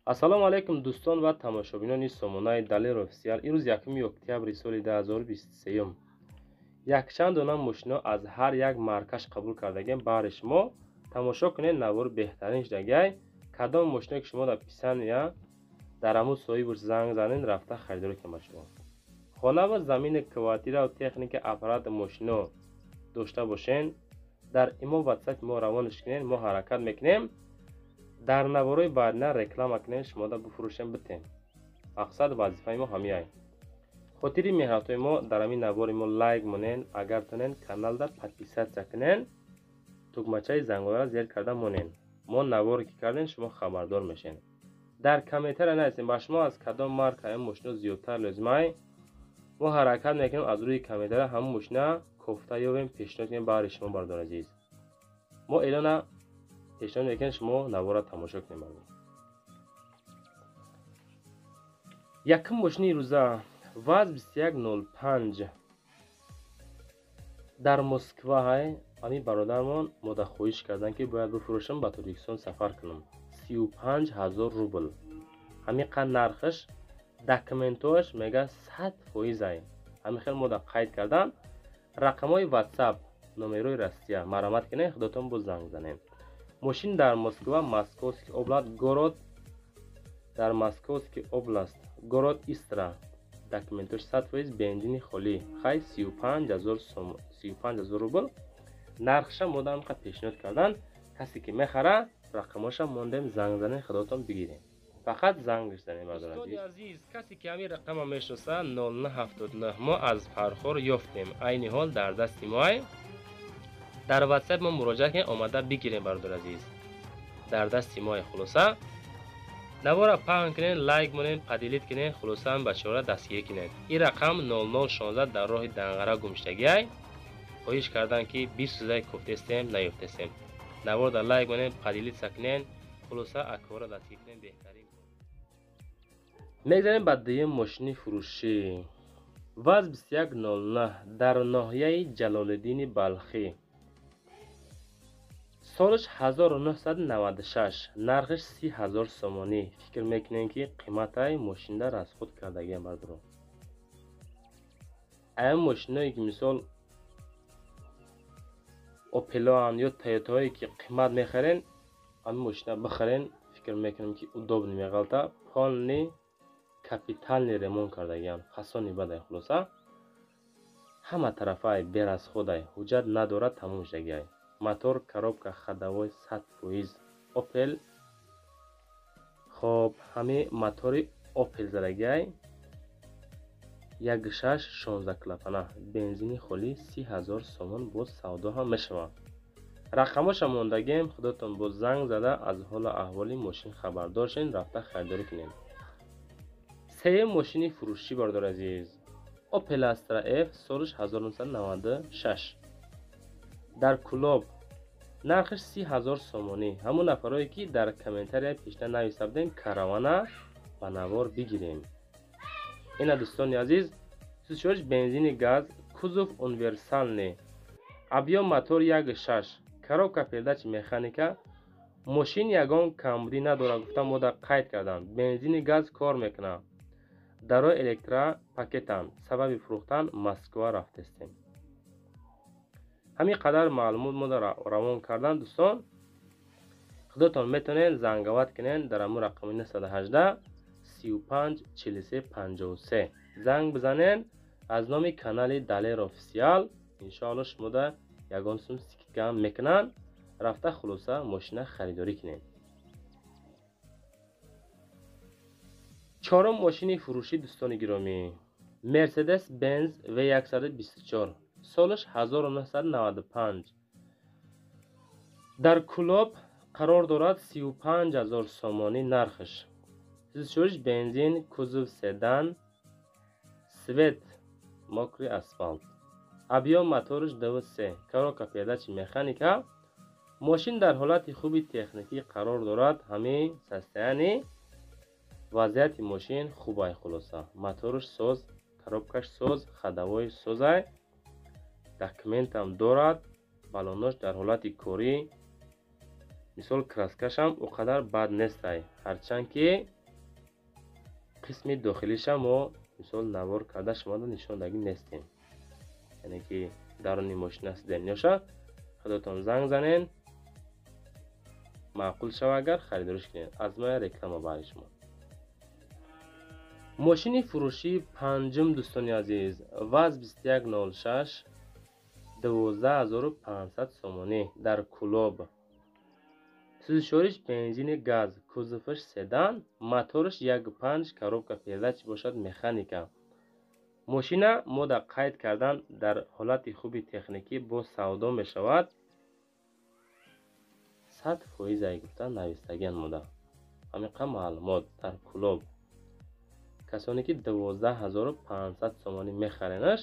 Ассалому алайкум, дӯстон ва тамошобинони сомонаи Далер Офисиал. Имрӯз 1 октябри соли 2023. Якчанд дона мошино аз ҳар як маркаш қабул кардагем баҳри шумо. Тамошо кунед, навор беҳтарин шудагай. Кадом мошино ки шумо дар писанд я дар ҳамун соҳибаш занг занед, рафта харидорӣ кунед ба шумо. Хона ва замини, квартира ва техника, аппарат, мошино дошта бошен, дар имо, ватсап мо равонаш кунед, мо ҳаракат мекунем дар наворои баъдина реклама кунем, шумода бифурӯшем, битем. Мақсад, вазифаи мо ҳамияй. Хотири меҳнатҳои мо дар ҳамин навори мо лайк монен, агар тонен каналда подписаться кунен, тугмачаи зангора зер карда монен. Мо наворе ки кардем, шумо хабардор мешен. Дар комментария нависем, ба шумо аз кадом марка ин мошино зиёдтар лозимай. Мо ҳаракат мекунем, аз рӯи комментария ҳамон мошина кофта ёбем, пешниҳод кунем баҳри шумо, бародари азиз. Мо эълона пешниҳод мекунем, шумо навора тамошо кунем. Бародар, якум мошини рӯза ВАЗ 2105 дар Москва ҳай. Ҳамин бародармон мода хоҳиш карданд, ки бояд бифурӯшам, ба Тоҷикистон сафар кунам. 35 000 рубл ҳамин қад нархаш, документоаш мега 100%-ай. Ҳамин хел мода қайд кардан. Рақамҳои ватсап, номерои Россия, марҳамат кунед, худотон боз занг занед. Мошин дар Москва, Московский область, город, дар Московский область, город Истра. Документош 100%, бензини холӣ. Хай, 35 000 рубл нархша мода ҳамқа пешниҳод кардан. Касе ки мехара, рақамоша мондем, занг занед, худотон бигирем. Фақат зангш занед, бародари азиз. Касе ки ҳамин рақама мешноса, 0979, мо аз Фархор ёфтем, айни ҳол дар дасти моай. Дар ватсап мо муроҷиат кунед, омада бигирем, бародари азиз, дар дасти моай. Хулоса, навора паҳн кунед, лайк монед, поделить кунед, хулоса бачаҳоро дастгирӣ кунед. Ин рақам 0016 дар роҳи Данғара гумшудагиай. Хоҳиш кардан, ки 20 рӯзаи кофтестем, наёфтестем. Навор дар лайк монед, поделиться кунед, хулоса акора дастгирӣ кунед, беҳтарин. Мегзарем ба дуюм мошини фурӯшӣ. ВАЗ 2109 дар ноҳияи Ҷалолиддини Балхӣ, солаш 1996, нархаш 30 000 сомонӣ. Фикр мекунем, ки қиматай мошинда расход кардагиам, бародаро. Аян мошиное ки мисол Опелоан ё Тойотаое ки қимат мехарен, ҳамин мошина бихарен, фикр мекунем, ки удобный меғалта. Полный капитальный ремонт кардагиам, фасони бадай, хулоса ҳама тарафай берасходай, ҳуҷҷат надорад, тамом шудагиай. Мотор, коробка, ходовой 100% Опел. Хоб, ҳамин мотори Опел задагиай, як шаш, 16 клапана, бензини холӣ, 30 000 сомон, боз савдо ҳам мешавад. Рақамоша мондагем, худотон боз занг зада аз ҳолу аҳволи мошин хабардор шен, рафта харидорӣ кунед. Сеюм мошини фурӯшӣ, бародари азиз, Опел Астра Ф, солаш 1996, дар Кӯлоб, нархаш 30 000 сомонӣ. Ҳамон нафарое ки дар комментария пешна нависта будем, каравана ба навор бигирем. Ина, дӯстони азиз, сусчориш бензини газ, кузов универсальный, объём мотор 1,6, коробка передач механика. Мошин ягон камбудӣ надорад, гуфта мода қайд карданд. Бензини газ кор мекунад, дарои электропакетанд. Сабаби фурӯхтан Москва рафтестем. Ҳамин қадар маълумот мода равон кардан. Дӯстон, худотон метавонед занговать кунед, дар ҳамун рақами 918 35 43 53 занг бизанед. Аз номи канали Далер Офисиал иншоалло шумода ягон сум скидка мекунанд, рафта хулоса мошина харидорӣ кунед. Чорум мошини фурӯшӣ, дӯстони гиромӣ, Мерседес Бенз В124, солаш 1995, дар Кӯлоб қарор дорад, 35 000 сомонӣ нархаш. Сӯзишвориш бензин, кузов седан, цвет мокрый асфальт, объём мотораш 2,3, коробка передачи механика. Мошин дар ҳолати хуби техникӣ қарор дорад. Ҳамин состояние, вазъияти мошин хубай. Хулоса, мотораш соз, коробкаш соз, ходовой созай, документам дорад, балонош дар ҳолати корӣ. Мисол краскашам о қадар бад нестай, ҳарчанд ки қисми дохилиша мо мисол навор карда шуморо нишондагӣ нестем. Яъне ки даруни мошина сиденьёша худотон занг занен, маъқул шава агар харидориш кунед. Аз мая реклама барои шумо. Мошини фурӯшии панҷум дӯстони азиз, ВАЗ 2106, 12500 сомонӣ дар Кулоб. Сӯзишвориш бензини газ, кузоваш седан, мотораш 1.5, коробка передачи бошад механика. Мошина мо дар қайд кардан дар ҳолати хуби техникӣ бо савдо мешавад. 100% ай гуфта навистагиан мода. Ҳамиқа маълумот дар Кулоб. Касоне ки 12500 сомонӣ мехаренаш,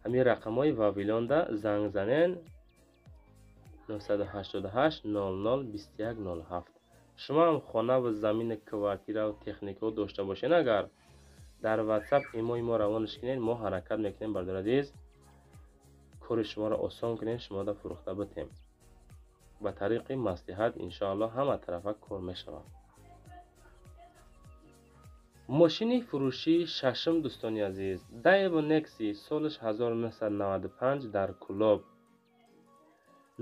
ҳамин рақамҳои Вавилонда занг занен 988 00 21 07. Шумо ҳам хона ва замини квартира ва техникаҳо дошта бошед, агар дар WhatsApp имои мо равонаш кунед, мо ҳаракат мекунем бародари азиз, кори шуморо осон кунем, шуморо фурӯхта битем. Ба тариқи маслиҳат иншоаллоҳ ҳама тарафа кор мешавад. Мошини фурӯшии шашум дӯстони азиз, Daewoo Nexi, солаш 1995 дар Кулоб.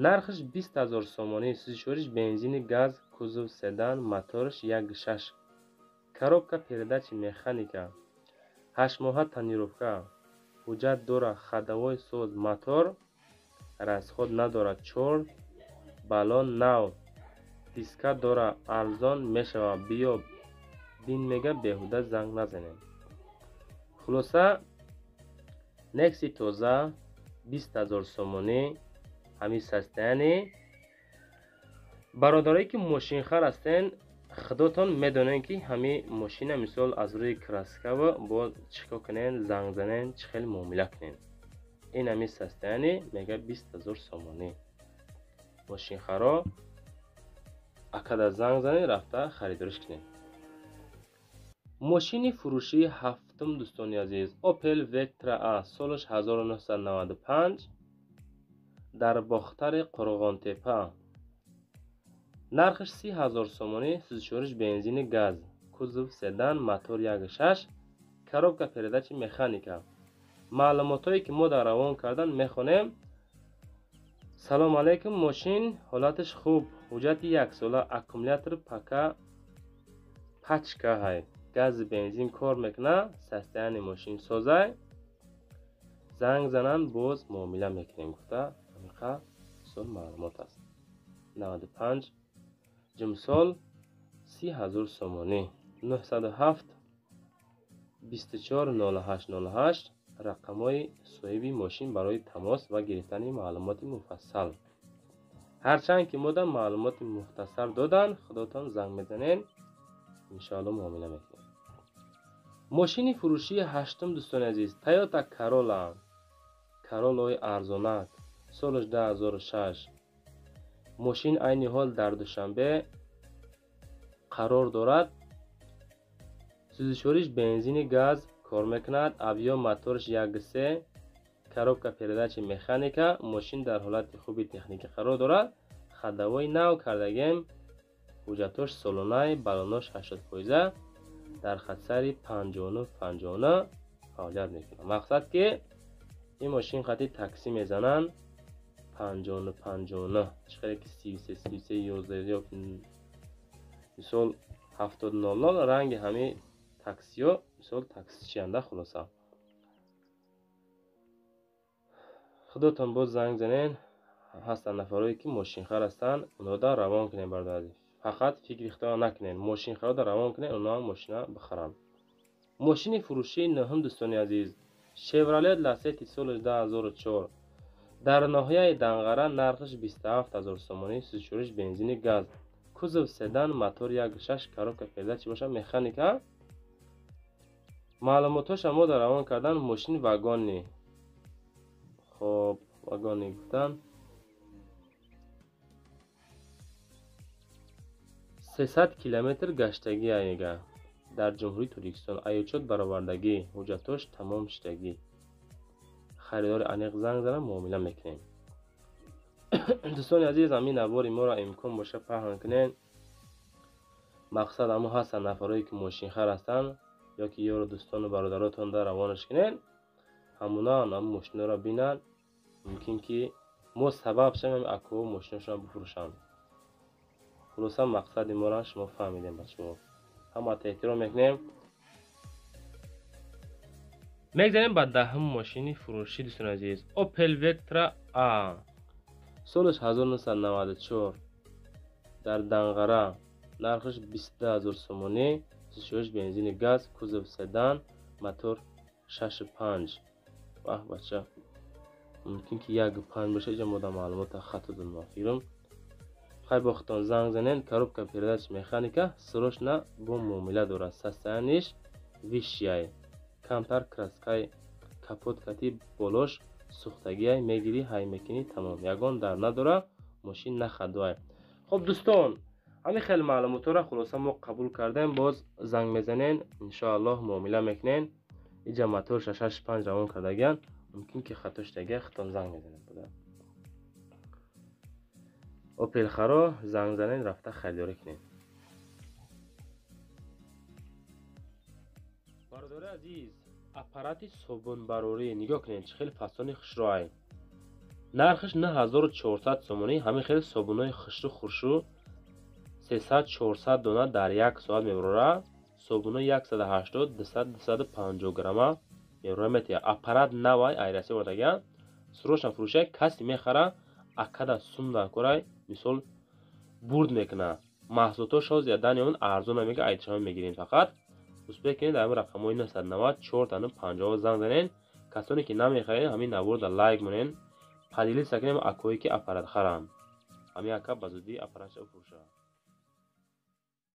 Нархаш 20000 сомонӣ, сӯзишвориш бензини газ, кузов седан, мотораш 1.6, коробка передачи механика, 8 моҳа тонировка, ҳуҷҷат дорад, ходовой соз, мотор расход надорад, 4 баллон нав, диска дорад, арзон мешавад, биё бин мега, беҳуда занг назанед. Хулоса Nexi тоза 20000 сомонӣ. Ҳамин состояние. Бародарое ки мошинхар ҳастен, худотон медонед ки ҳамин мошина мисол аз рӯи краскава бо чӣ кор кунен, занг занен, чӣ хел муомила кунен. Ин ҳамин состояние мега 20000 сомонӣ. Мошинхаро акада занг занен, рафта харидориш кунед. Мошини фурӯшии ҳафтум дӯстони азиз, Opel Vectra A, солаш 1995 дар Бохтари Қурғонтепа. Нархаш 30000 сомонӣ, сӯзишвориш бензини газ, кузов седан, мотор 1.6, коробка передачи механика. Маълумотҳое ки мо дар равон кардан мехонем. Салом алейкум, мошин ҳолаташ хуб, ҳуҷҷати яксола, аккумулятор пака пачка ҳай, гази бензин кор мекунад, состояние мошин созай, занг зананд боз муомила мекунем гуфта ҳамиқа мисол маълумот аст. 95 ҷумсол 30000 сомонӣ, 907 24 08 08 рақамҳои соҳиби мошин барои тамос ва гирифтани маълумоти муфассал. Ҳарчанд ки мода маълумоти мухтасар доданд, худотон занг мезанед, иншоаллоҳ муомила мекунем. Мошини фурӯшии ҳаштум дӯстони азиз, Toyota Corolla, Corolla-и арзонак, солаш 2006. Мошин айни ҳол дар Душанбе қарор дорад. Сӯзишвориш бензини газ кор мекунад, объём мотораш 1.3, коробка передачи механика. Мошин дар ҳолати хуби техникӣ қарор дорад. Ходовой нав кардагем, ҳуҷҷатош солонаи, баллонош 80%, дар хатсари 59 59 фаъолият мекунад. Мақсад ки ин мошин хати таксӣ мезананд 59 59, чӣ хеле ки 33 33 11 ё мисол 70 00 ранги ҳамин таксиё, мисол таксичианда. Хулоса худотон боз занг занен, ҳастанд нафарое ки мошинхар ҳастанд, онҳода равон кунед бародари. Фақат фикри худро накунед, мошинхарода равон кунед, онҳо ҳам мошина бихаранд. Мошини фурӯшии нӯҳум дӯстони азиз, Chevrolet Lacetti, соли 2004 дар ноҳияи Данғара, нархаш 27000 сомонӣ, сӯзишвориш бензини газ, кузов седан, мотор 1.6, коробка передачи бошад механика. Маълумотҳоша мо дар равон кардан мошин вагонни. Хоб, вагонни гуфтан 300 километр гаштагӣ мега дар Ҷумҳурии Тоҷикистон, аёчот баровардагӣ, ҳуҷҷатош тамом шудагӣ. Харидори аниқ занг занам, муомила мекунем. Дӯстони азиз, ҳамин навори моро имкон боша паҳн кунед. Мақсад ҳамо ҳастанд нафарое ки мошинхар ҳастанд ё ки ёру дӯстону бародаротон дар равонаш кунед, ҳамуна ҳамн мошиноро бинанд, мумкин ки мо сабаб шавем акоҳо мошиношонро бифурӯшанд. Хулоса, мақсади моро шумо фаҳмидем. Бачаҳо, ҳамата эҳтиром мекунем. Мегзарем ба даҳум мошини фурӯшӣ, дӯстони азиз. Opel Vectra A, солаш 1994, дар Данғара, нархаш 22 000 сомонӣ, сушош бензини газ, кузов седан, мотор 6,5. Баҳ, бача, мумкин ки 1,5 боша, иҷа мода маълумота хато додам, фикрам. Хай, бо худтон занг занед. Коробка передач механика, срочно бо муомила дорад. Состояние ш высший, камтар краска и капот кати болош сӯхтагиай, мегирӣ, ҳай мекунӣ, тамом, ягон дар надора, мошин нахадуай. Хуб, дӯстон, ҳамин хел маълумотҳоро хулоса мо қабул кардем. Боз занг мезанен, иншоаллоҳ, муомила мекунен. Иҷа моторша 6,5 равон кардагиян, мумкин ки хато шудагия, худтон занг мезанед. Буда Опел харо занг занед, рафта харидорӣ кунед. Бародари азиз, аппарати собунбарорӣ, нигоҳ кунед, чӣ хеле фасони хушроай. Нархаш 9400 сомонӣ. Ҳамин хел собунҳои хушрӯ хуршу 300-400 дона дар як соат мебарора. Собунҳои 180, 200, 250 грамма мебарора, метиҳад. Аппарат навай, айраси овардагиан, срочно фурӯшай. Касе мехара, акада сум даркорай, мисол, бурд мекуна. Маҳсулотҳо шоз ядани он арзон мега, айдшама мегирем. Фақат успеть кунед, дар ҳамин рақамҳои 990 4 50 занг занед. Касоне ки намехаред, ҳамин наворда лайк монед, поделиться кунем, акое ки аппарат харанд, ҳамин ака ба зудӣ аппаратша бифурӯшад.